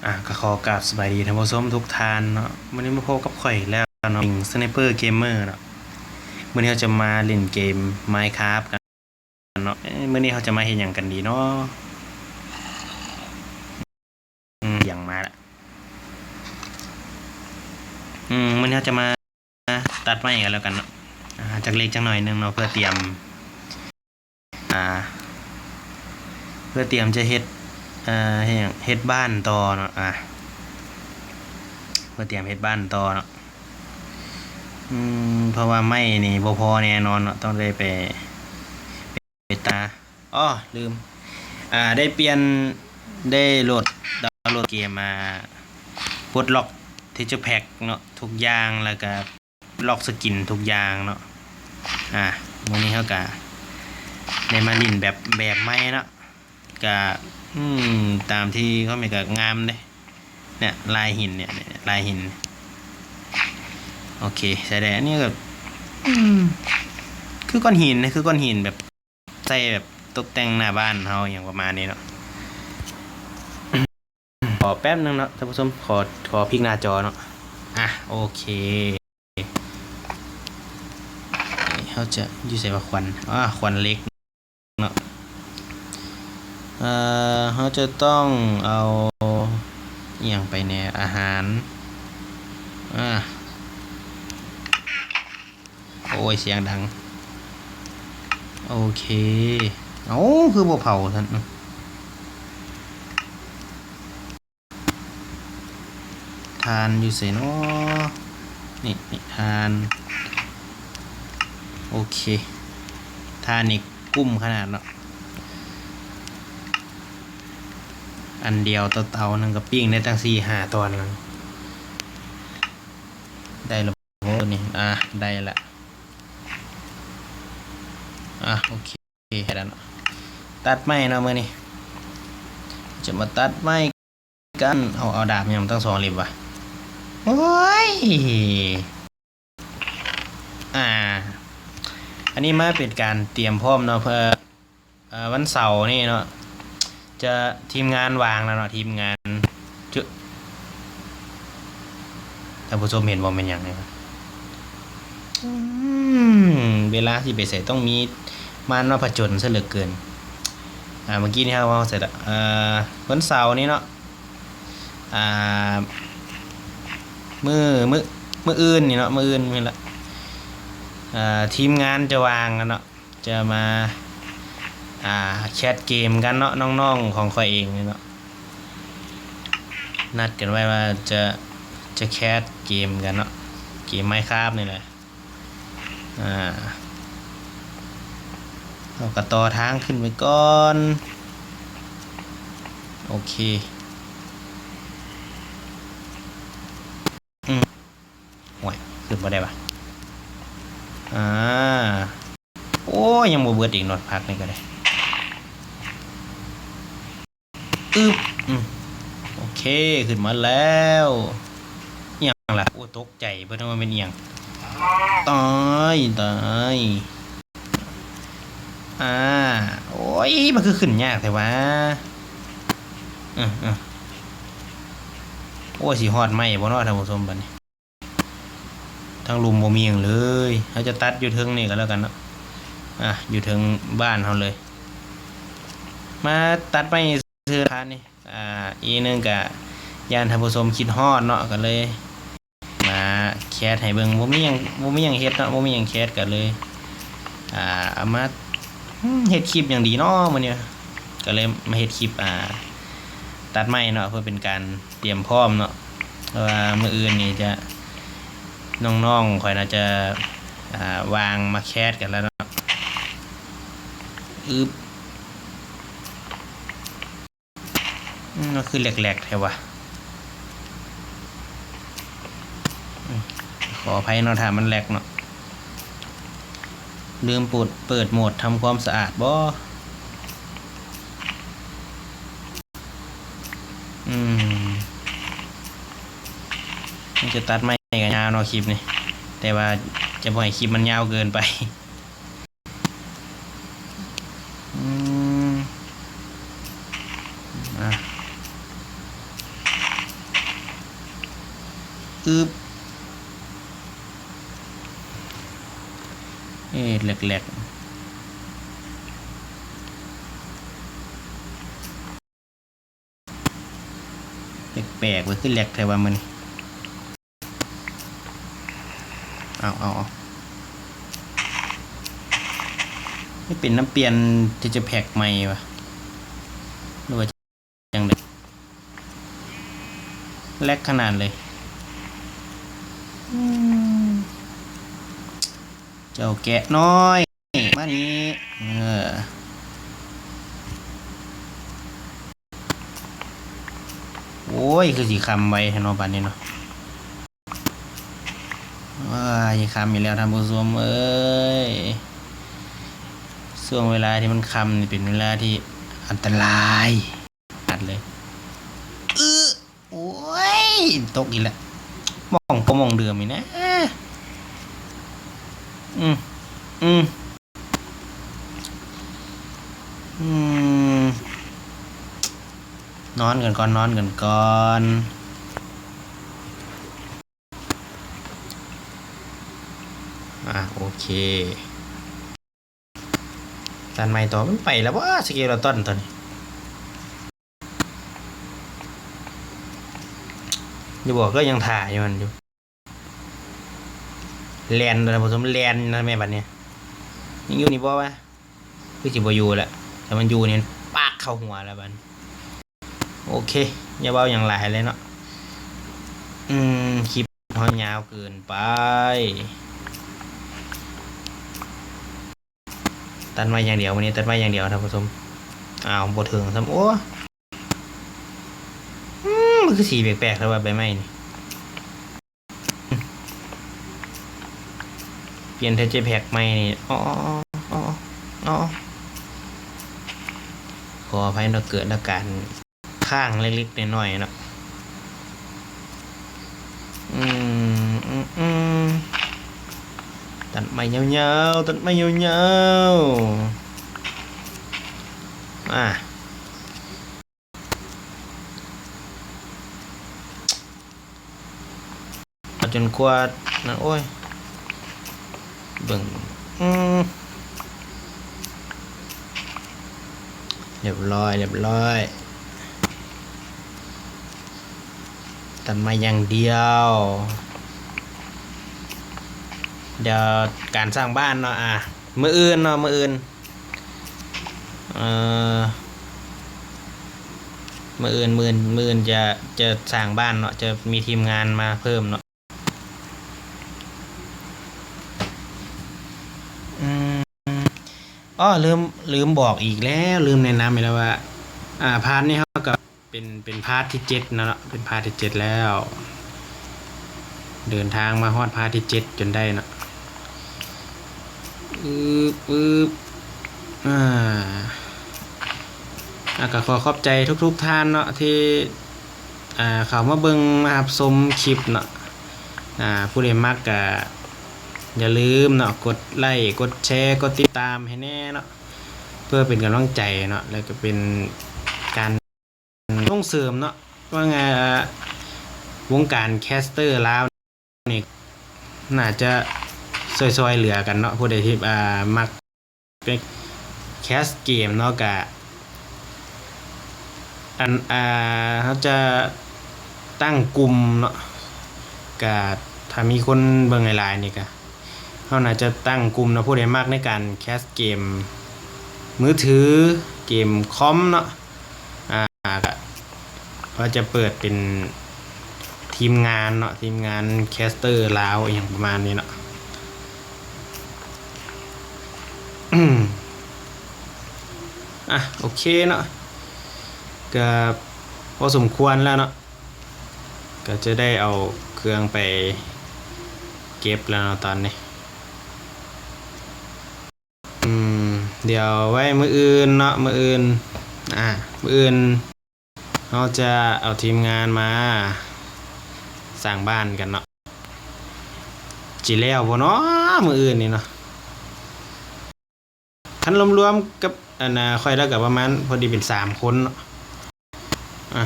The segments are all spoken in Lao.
ອ່າ ກໍຂໍກາບສະບາຍດີທ່ານຜູ້ຊົມທຸກທ່ານເນາະ. ມື້ນີ້ມາພົບກັບຂ້ອຍອີກແລ້ວເນາະ ສະໄນເປີເກມເມີເນາະ. ມື້ນີ້ເຮົາຈະມາຫຼິ້ນເກມ Minecraft ກັນເນາະ. ເອີ ມື້ນີ້ເຮົາຈະມາເຮັດຫຍັງກັນດີເນາະ? ອືມ ຫຍັງມາລະ? ອືມ ມື້ນີ້ເຮົາຈະມາຕັດໄມ້ກັນແລ້ວກັນເນາະ. ອ່າ ຈັກເລັກຈັກໜ້ອຍໜຶ່ງເນາະ ເພື່ອຕຽມ ອ່າ ເພື່ອຕຽມຈະເຮັດ ເອີ ເຮັດຫຍັງ ເຮັດບ້ານຕໍ່ເນາະ. ອ່າ ເພື່ອຕຽມເຮັດບ້ານຕໍ່ເນາະ. ອືມ ເພາະວ່າໄມ້ນີ້ບໍ່ພໍແນ່ນອນເນາະ ຕ້ອງໄດ້ໄປ ໄປຕາ ອໍ ລືມ ອ່າ ໄດ້ປ່ຽນ ໄດ້ໂຫຼດ ດາວໂຫຼດເກມ ອ່າ ປົດລັອກ Texture Pack ເນາະ ທຸກຢ່າງ ແລ້ວກະ ລັອກສະກິນທຸກຢ່າງເນາະ. ອ່າ ມື້ນີ້ເຮົາກະໄດ້ມາຫຼິ້ນແບບ ແບບໃໝ່ເນາະ ກະ ອືມ ຕາມທີ່ຄອມເມັນກະງາມເດ້ ເນຍ ລາຍຫີນເນຍ ລາຍຫີນ. ໂອເຄ ໃຊ້ໄດ້. ອັນນີ້ກະ ອືມ ຄືກ້ອນຫີນ ຄືກ້ອນຫີນແບບ ໃສ່ແບບຕົບແຕ່ງໜ້າບ້ານເຮົາ ອີ່ຫຍັງປະມານນີ້ເນາະ. ຂໍແປັບໜຶ່ງເນາະທ່ານຜູ້ຊົມ ຂໍ ຂໍພິກໜ້າຈໍເນາະ. ອ່ະ ໂອເຄ ເຮົາຈະ ຢູ່ໃສວະ ຂວັນ ອ່າ ຂວັນເຫຼັກເນາະ. ເອີ ເຮົາຈະຕ້ອງເອົາອີ່ຫຍັງໄປແດ່? ອາຫານ ອ່າ ໂອ້ຍ ສຽງດັງ. ໂອເຄ ເອົ້າ ຄືບໍ່ເຜົາຊັ້ນ? ຖ່ານຢູ່ໃສນໍ? ນີ້ ນີ້ ຖ່ານ. ໂອເຄ ຖ່ານນີ້ກຸ້ມຂະໜາດເນາະ ອັນດຽວຕໍ່ເຕົາໜຶ່ງກໍປີ້ງໄດ້ຕັ້ງສີ່ຫ້າຕອນແລ້ວ. ໄດ້ແລ້ວ ໂອ້ ນີ້ ອ່າ ໄດ້ລະ ອ່າ ໂອເຄ ໄດ້ແລ້ວເນາະ. ຕັດໄມ້ເນາະ ມື້ນີ້ຈະມາຕັດໄມ້ກັນ. ເອົາ ເອົາດາບຫຍັງຕັ້ງສອງເຫຼັ້ມວະ? ໂອ້ຍ ອ່າ ອັນນີ້ມາເປັນການຕຽມພ້ອມເນາະ ເພື່ອ ເອີ ວັນເສົານີ້ເນາະ ຈະ ທີມງານວ່າງແລ້ວເນາະ ທີມງານ ຈະ ທ່ານຜູ້ຊົມເຫັນບໍ່ແມ່ນຫຍັງນີ້? ອືມ ເວລາຊິໄປໃສຕ້ອງມີມານມາຜະຈົນຊະເຫຼືອເກີນ. ອ່າ ເມື່ອກີ້ນີ້ເຮົາເວົ້າໃສ່ ເອີ ວັນເສົານີ້ເນາະ ອ່າ ມື້ ມື້ ມື້ອື່ນນີ້ເນາະ ມື້ອື່ນນີ້ລະ ອ່າ ທີມງານຈະວ່າງແລ້ວເນາະ ຈະມາ ອ່າ ແຄດເກມກັນເນາະ ນ້ອງໆຂອງຂ້ອຍເອງນີ້ເນາະ ນັດກັນໄວ້ວ່າຈະ ຈະແຄດເກມກັນເນາະ ເກມ Minecraft ນີ້ແຫຼະ. ອ່າ ເຮົາກໍຕໍ່ທາງຂຶ້ນໄປກ່ອນ. ໂອເຄ ອືມ ໂອ້ຍ ຂຶ້ນບໍ່ໄດ້ວະ. ອ່າ ໂອ້ຍ ຍັງບໍ່ເບິດອີກເນາະ ຜັກນີ້ກໍໄດ້. ອຶບ ອືມ ໂອເຄ ຂຶ້ນມາແລ້ວ. ອີ່ຫຍັງລະ? ໂອ້ ຕົກໃຈເບິດ ວ່າແມ່ນອີ່ຫຍັງ. ຕາຍ ຕາຍ. ອ່າ ໂອ້ຍ ມັນຄືຂຶ້ນຍາກແທ້ຫວາ? ເອີ ເອີ ໂອ້ຍ ຊິຮອດໄມ້ບໍ່ເນາະທ່ານຜູ້ຊົມ ບາດນີ້? ທາງລຸ່ມບໍ່ມີຫຍັງເລີຍ. ເຮົາຈະຕັດຢູ່ເທິງນີ້ກໍແລ້ວກັນເນາະ. ອ່າ ຢູ່ເທິງບ້ານເຮົາເລີຍ. ມາຕັດໄມ້ຊື່ໆ ທ່ານນີ້. ອ່າ ອີກໜຶ່ງກະຢ້ານທ່ານຜູ້ຊົມຄິດຮອດເນາະ ກໍເລີຍມາແຄດໃຫ້ເບິ່ງ. ບໍ່ມີຫຍັງ ບໍ່ມີຫຍັງເຮັດເນາະ ບໍ່ມີຫຍັງແຄດ ກໍເລີຍ ອ່າ ເອົາມາ ເຮັດຄລິບຫຍັງດີເນາະມື້ນີ້? ກໍເລີຍມາເຮັດຄລິບ ອ່າ ຕັດໄມ້ເນາະ ເພື່ອເປັນການ ຕຽມພ້ອມເນາະ ເພາະວ່າມື້ອື່ນນີ້ຈະ ນ້ອງໆຂ້ອຍໜ້າຈະ ອ່າ ວ່າງມາແຄດກັນແລ້ວເນາະ. ອຶບ ອືມ ມັນຄືແລັກໆແທ້ຫວາ? ອືມ ຂໍອະໄພເນາະ ຖ້າມັນແລັກເນາະ. ລືມເປີດ ເປີດໂໝດທຳຄວາມສະອາດບໍ? ອືມ ມັນຈະຕັດໄມ້ກໍຍາວເນາະຄລິບນີ້ ແຕ່ວ່າຈະບໍ່ໃຫ້ຄລິບມັນຍາວເກີນໄປ. ອືມ ອ່ະ ອືບ ເອີ ແລັກໆ ແປກໆ ເວີຍ ຄືແລັກແທ້ວ່າມື້ນີ້. ເອົາ ເອົາ ເອົາ ນີ້ເປັນນຳປ່ຽນທີ່ຈະແພັກໃໝ່ຫວາ ຫຼືວ່າຈັ່ງໃດ? ແລັກຂະໜາດເລີຍ. ອືມ ເຈົ້າແກະນ້ອຍ ມານີ້ ເອີ ໂອ້ຍ ຄືຊິຄ່ຳໄວແທ້ເນາະ ບາດນີ້ເນາະ. ອ້າຍ ຄ່ຳອີກແລ້ວທ່ານຜູ້ຊົມເອີຍ. ຊ່ວງເວລາທີ່ມັນຄ່ຳນີ້ເປັນເວລາທີ່ອັນຕະລາຍ ອັດເລີຍ. ອື ໂອ້ຍ ຕົກອີກແລ້ວ. ໝ່ອງກໍໝ່ອງເດີມນີ້ນະ. ອືມ ອືມ ອືມ ນອນກັນກ່ອນ ນອນກັນກ່ອນ. ອ່າ ໂອເຄ ຕັດໄມ້ຕໍ່. ມັນໄປແລ້ວບໍ່ ສະເກເລຕອນຕົວນີ້? ຢ່າບອກເດີ ຍັງຖ້າຢູ່ຫັ້ນຢູ່. ແລ່ນ ທ່ານຜູ້ຊົມ ແລ່ນນະແມ່ ບາດນີ້ ຍັງຢູ່ນີ້ບໍ່ວະ? ຄືຊິບໍ່ຢູ່ລະ ຖ້າມັນຢູ່ນີ້ປາກເຂົ້າຫົວລະບາດ. ໂອເຄ ຢ່າເວົ້າຫຍັງຫຼາຍເລີຍເນາະ. ອືມ ຄລິບເຮົາຍາວເກີນໄປ. ຕັດໄມ້ຢ່າງດຽວ ມື້ນີ້ຕັດໄມ້ຢ່າງດຽວທ່ານຜູ້ຊົມ. ອ້າວ ບໍ່ເຖິງຊ້ຳ. ໂອ້ ອືມ ມັນຄືສີແປກໆແທ້ວ່າໃບໄມ້ນີ້. ປ່ຽນເທັກເຈີແພັກໃໝ່ນີ້ ອໍ ອໍ ຂໍອະໄພເນາະ ເກີດອາການຄ້າງເລັກໆນ້ອຍໆເນາະ. ອືມ ອືມ ຕັດໄມ້ຍາວໆ ຕັດໄມ້ຍາວໆ. ອາ ເອົາຈົນກວ່ານັ້ນ ໂອ້ຍ ເບິ່ງ ອືມ ຮຽບຮ້ອຍ ຮຽບຮ້ອຍ ຕັດໄມ້ຢ່າງດຽວ. ດຽວການສ້າງບ້ານເນາະ ອາ ມື້ອື່ນເນາະ ມື້ອື່ນ ເອີ ມື້ອື່ນ ມື້ອື່ນ ມື້ອື່ນຈະ ຈະສ້າງບ້ານເນາະ ຈະມີທີມງານມາເພີ່ມເນາະ. ອືມ ອໍ ລືມ ລືມບອກອີກແລ້ວ ລືມແນະນຳອີກແລ້ວວ່າ ອາ ພາດນີ້ເຮົາກໍ ເປັນ ເປັນພາດທີເຈັດແລ້ວເນາະ ເປັນພາດທີເຈັດແລ້ວ ເດີນທາງມາຮອດພາດທີເຈັດຈົນໄດ້ເນາະ. ອືບ ອືບ ອາ ອາ ກໍຂໍຂອບໃຈທຸກໆທ່ານເນາະ ທີ່ ອາ ເຂົ້າມາເບິ່ງມາຮັບຊົມຄລິບເນາະ. ອາ ຜູ້ໃດມັກກໍຢ່າລືມເນາະ ກົດໄລ້ ກົດແຊ ກົດຕິດຕາມໃຫ້ແດ່ເນາະ ເພື່ອເປັນກຳລັງໃຈເນາະ ແລ້ວກໍເປັນການ ສົ່ງເສີມເນາະ ວ່າໄງ ອ່າ ວົງການແຄສເຕີລາວນີ້ ໜ້າຈະຊ່ອຍໆເຫຼືອກັນເນາະ ຜູ້ໃດທີ່ ອ່າ ມັກແຄສເກມເນາະ ກະ ອັນ ອ່າ ເຮົາຈະຕັ້ງກຸ່ມເນາະ ກະຖ້າມີຄົນເບິ່ງຫຼາຍໆນີ້ກະ ເຮົາໜ້າຈະຕັ້ງກຸ່ມເນາະ ຜູ້ໃດມັກໃນການແຄສເກມມືຖື ເກມຄອມເນາະ ອ່າ ກະວ່າຈະເປີດເປັນທີມງານເນາະ ທີມງານແຄສເຕີລາວ ອີ່ຫຍັງປະມານນີ້ເນາະ. ອ່ະ ໂອເຄເນາະ ກະພໍສົມຄວນແລ້ວເນາະ ກະຈະໄດ້ເອົາເຄື່ອງໄປເກັບແລ້ວເນາະຕອນນີ້. ອືມ ດຽວໄວ້ມື້ອື່ນເນາະ ມື້ອື່ນ ອ່າ ມື້ອື່ນເຮົາຈະເອົາທີມງານມາສ້າງບ້ານກັນເນາະ. ຊິແລ້ວບໍ່ເນາະ ມື້ອື່ນນີ້ເນາະ? ຄັນລວມໆກັບ ອັນນ່າ ຂ້ອຍແລ້ວກໍປະມານພໍດີເປັນສາມຄົນເນາະ. ອ່ະ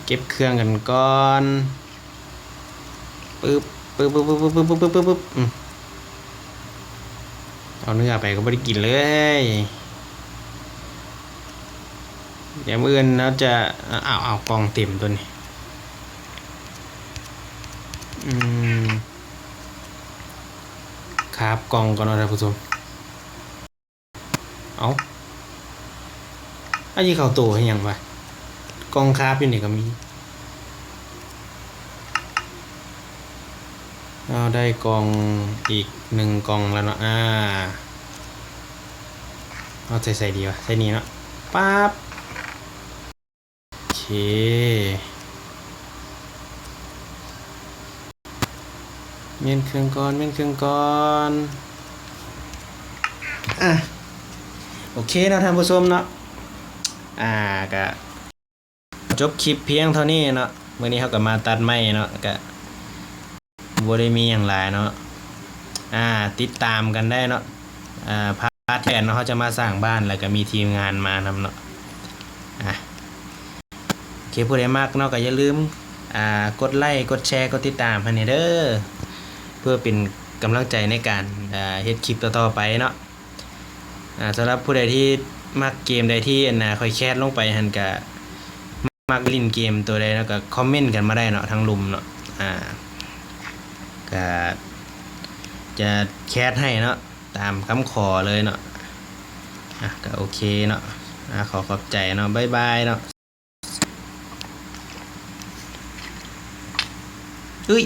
ເກັບເຄື່ອງກັນກ່ອນ. ປຶບ ປຶບ ປຶບ ອືມ ເອົາເນື້ອໄປກໍບໍ່ໄດ້ກິນເລີຍ. ຍາມອື່ນເຮົາຈະ ອ້າວ ອ້າວ ກ່ອງເຕັມຕົວນີ້. ອືມ ຄາບກ່ອງກ່ອນເນາະທ່ານຜູ້ຊົມ. ເອົ້າ ອັນນີ້ເຂົ້າໂຕເຮັດຫຍັງວະ? ກ່ອງຄາບຢູ່ນີ້ກໍມີ. ເຮົາໄດ້ກ່ອງອີກໜຶ່ງກ່ອງແລ້ວເນາະ. ອາ ເອົາໃສ່ໃສດີວະ? ໃສ່ນີ້ເນາະ. ປັບ. ໂອເຄ ມ້ຽນເຄື່ອງກ່ອນ ມ້ຽນເຄື່ອງກ່ອນ. ອາ ໂອເຄເນາະທ່ານຜູ້ຊົມເນາະ. ອາ ກະຈົບຄລິບພຽງເທົ່ານີ້ເນາະ. ມື້ນີ້ເຮົາກໍມາຕັດໄມ້ເນາະ ກະ ບໍ່ໄດ້ມີຫຍັງຫຼາຍເນາະ. ອາ ຕິດຕາມກັນໄດ້ເນາະ. ອາ ພາດແທນເນາະ ເຮົາຈະມາສ້າງບ້ານ ແລ້ວກໍມີທີມງານມານຳເນາະ. ອາ ໂອເຄ ຜູ້ໃດມັກເນາະ ກໍຢ່າລືມ ອາ ກົດໄລ ກົດແຊ ກົດຕິດຕາມໃຫ້ແດ່ເດີ ເພື່ອເປັນກຳລັງໃຈໃນການ ອາ ເຮັດຄລິບຕໍ່ໆໄປເນາະ. ອາ ສຳລັບຜູ້ໃດທີ່ມັກເກມໃດທີ່ ອັນນາ ຂ້ອຍແຄດລົງໄປຫັ້ນ ກະ ມັກຫຼິ້ນເກມໂຕໃດເນາະ ກໍຄອມເມັນກັນມາໄດ້ເນາະ ທາງລຸ່ມເນາະ. ອາ ກະຈະແຄດໃຫ້ເນາະ ຕາມຄຳຂໍເລີຍເນາະ. ອາ ກໍໂອເຄເນາະ. ອາ ຂໍຂອບໃຈເນາະ. ບາຍບາຍເນາະ. ເອີຍ